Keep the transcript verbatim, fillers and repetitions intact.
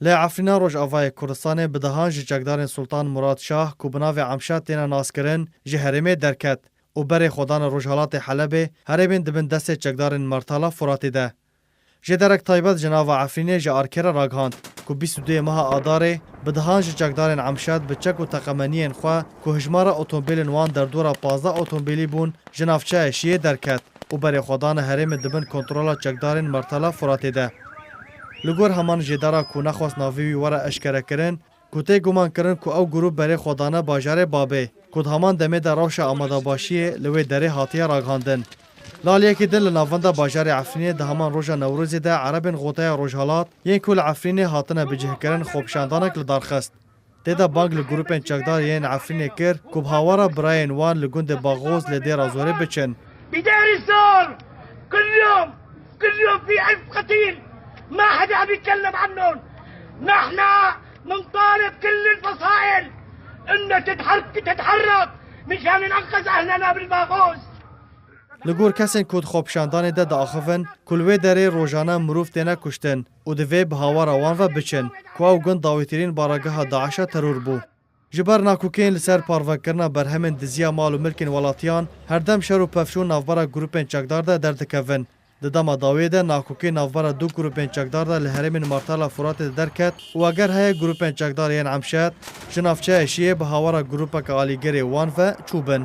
Li Efrîna Rojavayê Kurdistanê bi dehan ji çekdarên Sultan Murad Şah ku bi navê Emşad têne naskirin, ji herêmê derket û berê xwe dane rojhilatê Helebê, herêmên di bin destê çekdarên Mertala Furatê de. Jêderek taybet ji nava Efrînê ji Arkê re ragihand ku bîst û duyê meha Adarê bi dehan ji çekdarên Emşad bi çek û teqemeniyên xwe ku hijmara otomobîlên wan derdora pazdeh otomobîlî bûn, ji navçeya Şiyê derket û berê xwe dane herêmê di bin kontrola çekdarên Mertala Furatê de. Li gor heman jêdara ku nexwest navê wî were eşkerekirin, ku tê gumankirin ku ew grûp berê xwe dane bajarê Babê, ku di heman demê de rewşa amadebaşiyê li wê derê hatiye ragihandin. Li aliyekî din li navenda bajarê Efrînê di heman roja Newrozê de Erebên Xoteya Rojhilat yên ku li Efrînê hatine bicihkirin xwepişandanek li dar xist. Tê de bang li grûpên çekdar yên Efrînê kir ku bi hawara birayên wan li gundê Baxoz li Dêra Zorê biçin. بدير الزور كل يوم، كل يوم في ألف قتيل، ما حدا عم يتكلم عنهم. نحن منطالب كل الفصائل إنها تتحرك، تتحرك مشان ننقذ أهلنا بالباغوز. Li gor kesên ku di xwepişandanê de diaxivin ku li wê derê rojane mirov têne kuştin û divê bi hawara wan ve biçin ku ew gund dawîtirîn barageha DAIŞa teror bû. Ji ber nakokên li ser parvekirina berhemên diziya mal û milkên welatiyan, herdem şer û pevçûn navbera grûpên çekdar de derdikevin. Di dema dawiyê de nakokî navbera du grûpên çekdar de li herêmên Martala Furatê de derket û eger heye grûpên çekdar yên Emşed ji navçeya Şiyê bi hawara grûpeke alîgirê wan ve çûbin.